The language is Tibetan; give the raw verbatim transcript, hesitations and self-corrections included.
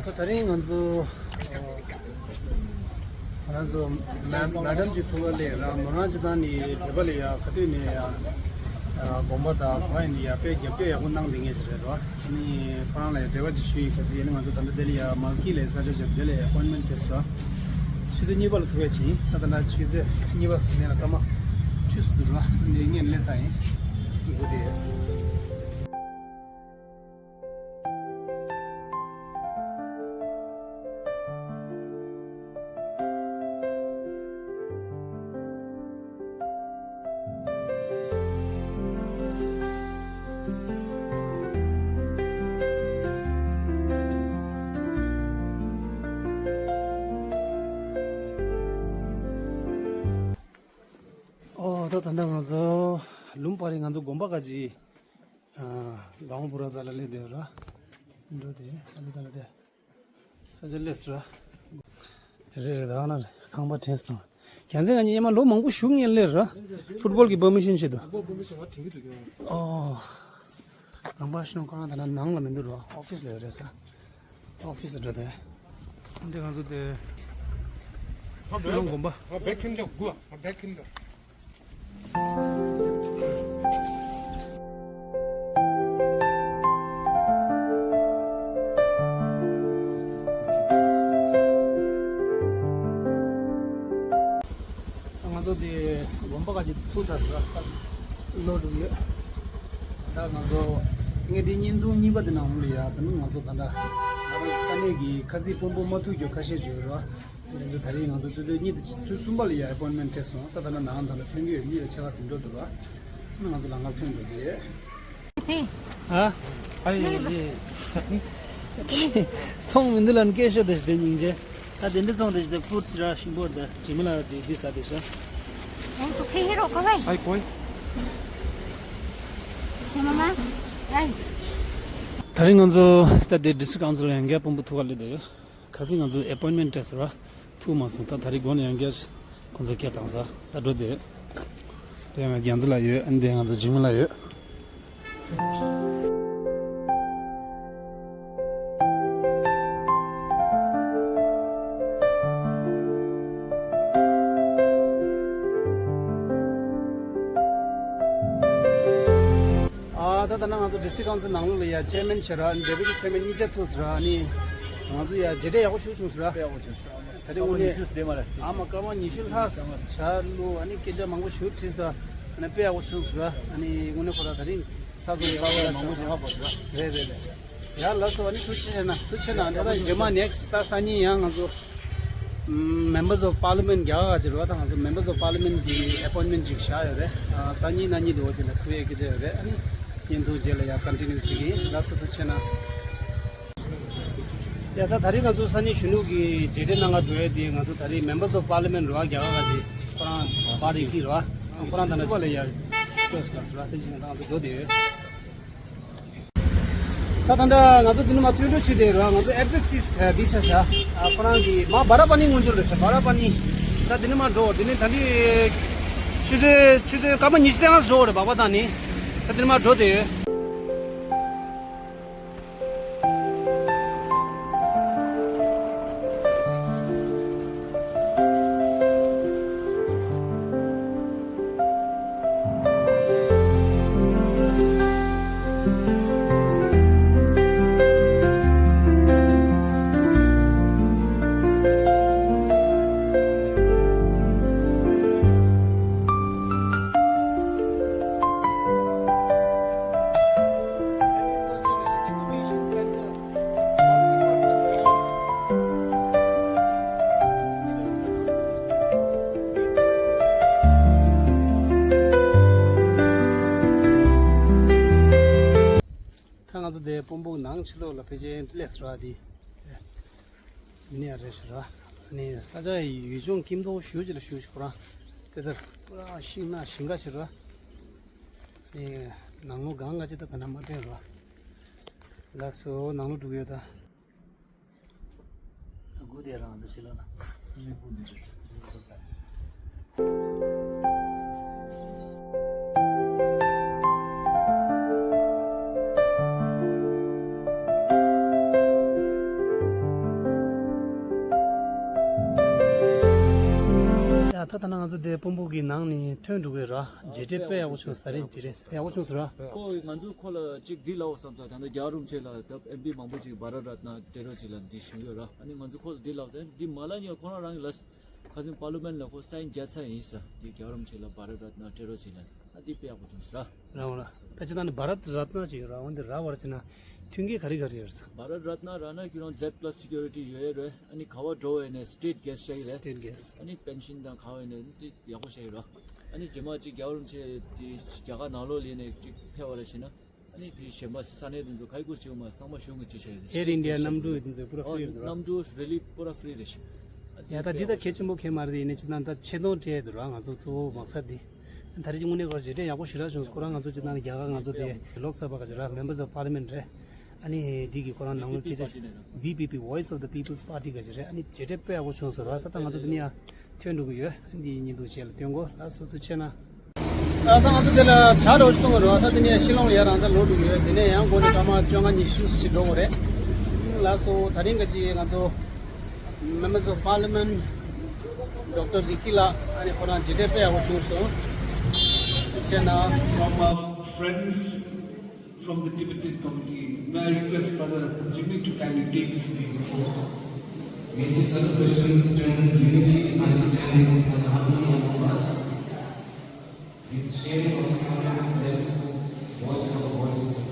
ད་ད་རིང་ང་ཚོ་ང་ཚོ་མེ་མེ་ཌམ་གྱི་ཐུག་པ་ལས་ར་མོ་རང་སྤྱི་བཏང་ནས་བོད་པ་ལས་ཡ་ག་དུས་ནས་ཡ་དགོན་པ་དང་ག་ཡིན་ནས་ཡ་དཔེ་རྒྱབ་སྐྱོར་ཡག་པོ་གནང་བསྡད་མཁན་ཞིག་རེད་ར། ཨ་ནི་ཁོ་རང་ལ་ཡ་འབྲེལ་བ་ཅིག་ཞུ་ཡིན། ག་ཚོད་ཡིན་ན་ང་ཚོ་ད་ལྟ་དེ་ལ་ཡ་མལ་ཁི་ལ་ས་ཆ་ཅིག་དེ་ལ་ཡ་ཨ་པོ་ཡིན་མེན་ཊི་ཊེ་སི་ཊི་ར། ཆུ་ཚོད་གཉིས་པ་ལ་ཐུག་ཡ་ཕྱིན། ད་ད་ལྟ་ཆུ་ཚོད་གཉིས་པ་ཟིན་ནས་ལ་སྐར་མ་བཅུ་ཙམ་འདུག་ར། འདི་ངས་སླེབས་ཚར་ཡིན། སྒུག་བསྡད་ཡོད། ཨོ། ད་ད་ལྟ་ང་ཚོ་ལུམ་བི་ནི་ང་ཚོ་དགོན་པ་ག་ཅི། ཨ། གང་བུ་ར་ས་ལ་སླེབས་བསྡད་ཡོད་ར། འགྲོ་དེ་ས་ཆ་ད་ལ་དེ། ས་ཆ་སླེབས་སོང་ར། རེད་རེད། ད་ན་ཁང་པ་དྲན་སོང་། རྒྱལ་མཚན་ང་གཉིས་སྔོན་མ་ལོ་མང་པོ་བཞུགས་མཁན་སླེབས་ར། ཕུཊ་སྦོལ་གྱི་པར་མི་ཤན་ཆེད་དུ། ཨོ། རང་པ་ཤི་ནོ་ཁོ་རང་ད་ན་ནང་ལ་མི་འདུག་ར། ཨོ་ཕི་སི་ལ་ཡོད་རེད་ས། ཨོ་ཕི་སི་འགྲོ་དེ། འདི་ང་ཚོ་དེ། ཤུ་ལོང་དགོན་པ། ང་ཚོ་དེ་དགོན་པ་ཁ་ཅིག་ཐུག་ཚར་སོང་། ལོ་དྲུག་ཡོད། ད་ང་ཚོ་ངས་དེ་བརྙན་ཐུང་གཉིས་པ་དེ་ནང་ལ་ཡ། ད་ནི་ང་ཚོ་ད་ལྟ་ང་རང་ས་གནས་ཀྱི་ཁ་སང་དཔོན་པོ་མ་ཐུག་རྒྱུ་ཁ་ཤས་ཅིག་ཡོད་རེད་བ། དེ་ཚོ་ད་རེས་ང་ཚོ་ཆུ་ཚོད་གཉིས་དང་ཆུ་ཚོད་གསུམ་པ་ལ་ཡ་ཨེ་པོའིན་མེན་ཊི་སྤྲད་སོང་། ད་ད་ལྟ་ནང་ད་ལྟ་ཐོན་གྱི་ཡོད། གཉིས་ལ་ཕྱེད་ཀ་ཟིན་འགྲོ་འདུག་བ། ང་ཚོ་ལམ་ཁ་ཐོན་འགྲོ་གི་ཡོད། ཧེ། ཨ། ཨ་ཡེ་ཡེ། ཚོང་མི་འདུག་ལ་སྐད་ཤོད་དེ་ཞིག་དེ་སྙིང་རྗེ། ད་དེ་འདྲ་ཚོང་དེ་ཞིག་དེ་ཕུཊ་སི་ར་ཤིང་ཕོར་དེ་ཇི་མི་ལ་དེ་དེ་ས་དེ་ཤ། ཨོ་ཁེ་ཧེ་རོ་ཁ་བའི། ཨའི་ཀོའི། ཨའི་མ་མ། ཨའི། ད་རིང་ང་ཚོ་ད་དེ་ཌི་སི་ཊི་རིཀ་ཀའུན་སིལ་ཡང་བསྐྱར་དཔོན་པོ་ཐུག་ག་སླེབས་བསྡད་ཡོད། ཁ་སང་ང་ཚོ་ཨེ་པོའིན་མེན་ཊི་སྤྲད་སོང་ར། ཐུག་མ་སོང་། ད་ད་རེས་སྒོ་ནས་ཡང་བསྐྱར་ཁོང་ཚོ་སྐད་བཏང་ས། ད་འགྲོ་དེ། དེ་ཡང་རྒྱལ་མཚན་ལ་ཡོད། ཨ་ནི་དེ་ང་ཚོ་ཇི་མི་ལ་ཡོད། ཨ། ད་ད་ནང་ང་ཚོ་ཌི་སི་ཊི་ཀའུན་སིལ་ནང་ལོགས་ལ་ཡ་ཅེར་མེན་བྱས་ར། ཨ་ནི་ཌེ་པུ་ཊི་ཅེར་མེན་གཉིས་ཆ་ཐུག་སོང་ར། ཨ་ནི་ང་ཚོ་ཡ་མཇལ་འཕྲད་ཡག་པོ་ཞེ་པོ་བྱུང་སོང་ར། དཔེ་ཡག་པོ་བྱུང་སོང་། ད་རེས་དངོས་གནས་ཉི་ཤུ་ལྷག་ཆ་ལུ། ཨ་ནི་སྐད་ཆ་མང་པོ་ཞེ་པོ་དྲིས་སོང་། ཨ་ནི་དཔེ་ཡག་པོ་བྱུང་སོང་ར། ཨ་ནི་དངོས་གནས་ཁོ་ར་ད་རིང་ཚ་ཚོ་ཡག་པོ་ལ་ཆགས་སོང་། རེད་རེད་རེད། ཡ་ལགས་སོ། ཨ་ནི་ཐུགས་རྗེ་ཆེ་གནང་། ཐུགས་རྗེ་ཆེ་གནང་། ད་ལྟ་རྗེས་མ་ནེག་སི་ཊི་ད་སང་ཉིན་ཡང་ང་ཚོ་མེམ་བར་ཨོཕ་པར་ལི་མེན་ཊི་རྒྱ་གར་ག་ཅིག་རེད་བ། ད་ང་ཚོ་མེམ་བར་ཨོཕ་པར་ལི་མེན་ཊི་གི་ཨེ་པོའིན་མེན་ཊི་ཅིག་བཞག་ཡོད་རེད། སང་ཉིན་གནངས་ཉིན་དུ་འོ་ཅིག་ལ་ཐུག་ཡས་སྐད་ཆ་ཡོད་རེད། ཨ་ནི་བརྙན་ཐུང་རྗེས་ལ་ཡང་ཀོན་ཊི་ནིའུ་བྱེད་ཀྱི་ཡིན། ལགས་སོ། ཐུགས་རྗེ་ཆེ་གནང་། ཡ། ད་ད་རེས་ང་ཚོ་སང་ཉིན་གཞོན་ནུ་གི་མཇལ་འཕྲད་གནང་ག་འགྲོ་ཡས་དེ། ང་ཚོ་ད་རེས་མེམ་བར་ཨོཕ་པར་ལི་མེན་ཊི་རེད་བ། རྒྱ་གར་ག་ཅིག་ཁོ་རང་པར་ཊི་ཁི་རེད་བ། ཁོ་རང་ད་ནང་ཅུ་པ་ལ་ཡ་ཤོས་ལ་སོ་ར། དེ་བཞིན་ང་ཚོ་འགྲོ་བསྡད་ཡོད། ད་ད་ལྟ་ང་ཚོ་འདི་ནས་མར་ཐོན་འགྲོ་བྱེད་བསྡད་ཡོད་ར། ང་ཚོ་ཨེ་ཌི་རེ་སི་དེ་འདི་ཆ་བཞག་ཁོ་རང་གི་མར་བ་ར་པ་ནི་སྔོན་འཇུག་རེད་ཤག་བ་ར་པ་ནི། ད་འདི་ནས་མར་འགྲོ། འདི་ནས་ད་འདི་ཆུ་ཚོད་ཆུ་ཚོད་སྐར་མ་ཉི་ཤུ་རྩ་ལྔ་འགྲོ་རེད། སྦག་སྦག་བཏང་ནས་ད་འདི་ནས་མར་འགྲོ་བསྡད་ཡོད། ད་ང་ཚོ་དེ་དཔོན་པོ་ནང་ཕྱི་ལོགས་ལ་ཕལ་ཆེར་སླེབས་སོང་ར། དེ་ནི་ཡ་རེད་ཤག་ར། ནི་ས་ཆ་ཡུལ་ལྗོངས་སྐྱིད་མདོག་ཞེ་པོ་ཅིག་ལ་བཞུགས་ཤག་ཁོ་རང་དེ་ལྟར་པུ་ར་ཤིང་ནགས་ཞིང་ཁ་ཞིག་ར། ནི་ནང་ལོགས་སྒང་ག་ཅིག་ད་ག་ན་མ་བསྟན་ར། ལགས་སོ། ནང་ལོགས་འགྲོ་གི་ཡོད་ད། ད་སྒུག་བསྡད་ར། ང་ཚོ་ཕྱི་ལོགས་ལ། ད་ལྟ་ན་ང་ཚོ་དེ་དཔོན་པོ་གི་ནང་ནས་ཐོན་འགྲོ་གི་ར། ཇེ་ཏྲེ་དཔེ་ཡག་པོ་བྱུང་ས་རེད། དེ་རེད། ཡག་པོ་བྱུང་ས་ར། ཁོ་ང་ཚོ་ཁོ་ལ་ཅིག་འདི་ལབ་བསམ་ས། ད་ལྟ་རྒྱལ་བ་རིན་པོ་ཆེ་ལ་ད་ཨེམ་པི་མང་པོ་ཅིག་བྷ་ར་རཏ་ན་ཏེ་རོ་ཅིག་ལ་འདི་ཞུ་ཡོད་ར། ཨ་ནི་ང་ཚོ་ཁོ་ལ་འདི་ལབ་ས། འདི་མ་ལབ་ཉིན་ཁོ་རང་རང་གི་ལ་ཁ་སང་པར་ལི་མེན་ལ་ཁོ་སའིན་རྒྱག་ཚར་ཡིན་ས། འདི་རྒྱལ་བ་རིན་པོ་ཆེ་ལ་བྷ་ར་རཏ་ན་ཏེ་རོ་ཅིག་ལ། ཨ་འདི་དཔེ་ཡག་པོ་བྱུང་ས་ར། རང་ར་ད་ཅི་ད་ནི་བྷ་ར་རཏ་ན་ཅིག་ཡོད་ར། འོན་ཏེ་ར་བར་ཅི་ན་མཐུན་རྐྱེན་ག་རེ་ག་རེ་ཡོད་ས། བྷ་ར་རཏ་ན་རག་ན་ཁྱོད་རང་ཛེད་པ་ལ་སི་ཀུ་རི་ཊི་ཡོད་རེད། ཨ་ནི་ག་བ་འགྲོ་བས་ནས་སི་ཊེ་ཊི་གེ་སི་ཆགས་ཀྱི་རེད། སི་ཊེ་ཊི་གེ་སི། ཨ་ནི་པེན་ཤིན་དང་ག་བ་ནས་དེ་ཡག་པོ་བྱས་ཡོད་ར། ཨ་ནི་རྗེས་མ་ཅིག་རྒྱལ་བ་རིན་པོ་ཆེ་དེ་རྒྱ་གར་ནང་ལོགས་ལ་ནས་ཅིག་ཕེབས་པ་རེད་ཞེ་ན། ཨ་ནི་དེ་གཞན་པ་ས་གནས་དེ་ཚོ་ག་ཡི་སྐོར་ཞིག་མ་ཚང་མ་གཞུང་གི་ཅིག་བྱས་ཡོད། ཨེར་ཨིན་ཌི་ཡ་གནམ་གྲུ་དེ་ཚོ་པུ་ར་ཨོ་ཧྥི་རི་རེད་ར། གནམ་གྲུ་རེ་ལི་པུ་ར་ཧྥི་རི་རེད་ཤག། ཨ་ཡ་ད་འདི་ད་གལ་ཆེན་པོ་གལ་མ་རེད། དེ་ཡིན་ནའི་ཅི་ད་ད་ཆེ་མཐོང་སྤྲད་འདུག་ར། ང་ཚོ་གཙོ་བོ་མག་ཚ་འདི། ད་རེས་ཀྱི་དངོས་གནས་ཁོ་རང་ཇེ་ཏྲེ་ཡག་པོ་ཞེ་དྲག་བྱུང་སོང་། ཁོ་རང་ང་ཚོ་ཅི་ད་རྒྱ་གར་ང་ཚོ་དེ་ལོག་སབ་ག་ཅི་ར། Members of Parliament རེད། ཨ་ནི་འདི་གི་ཁོ་རང་ནང་ལོགས་སྐད་ཆ་བི་པི་པི་Voice of the People's Party ག་ཅི་རེད། ཨ་ནི་ཇེ་ཏྲེ་དཔེ་ཡག་པོ་བྱུང་སོང་ར། ད་ད་ང་ཚོ་འདི་ནས་ཡང་ཐོན་འགྲོ་གི་ཡོད། འདི་ཉིན་དུ་བྱས་ལ་སྟོན་གོ། ལགས་སོ་ཐུགས་རྗེ་ཆེ་གནང་། ད་ད་ང་ཚོ་དེ་ལ་ཇ་འདྲ་བོ་ཞིག་འཐུང་གི་རེད་བ། ད་དེ་ནས་ཤི་ལོང་ལ་ཡར་རང་ཚ་ལོག་འགྲོ་གི་ཡོད། དེ་ནས་ཡང་སྒོ་ནས་སྐར་མ་བཅོ་ལྔ་ཉི་ཤུ་ཞིག་འགྲོ་དགོས་རེད། ལགས་སོ། ད་རིང་ག་ཅི་ང་ཚོ་Members of Parliament Doctor Ricky ལགས། ཨ་ནི་ཁོ་རང་ཇེ་ཏྲེ་དཔེ་ཡག་པོ་བྱུང་སོང་། ཐུགས་རྗེ་ཆེ་གནང་། From our friends from the Tibetan community, may I request Brother Jimmy to kindly take the stage. May the celebrations strengthen unity, understanding, and harmony among us. With sharing of experience, let us move voice for voice.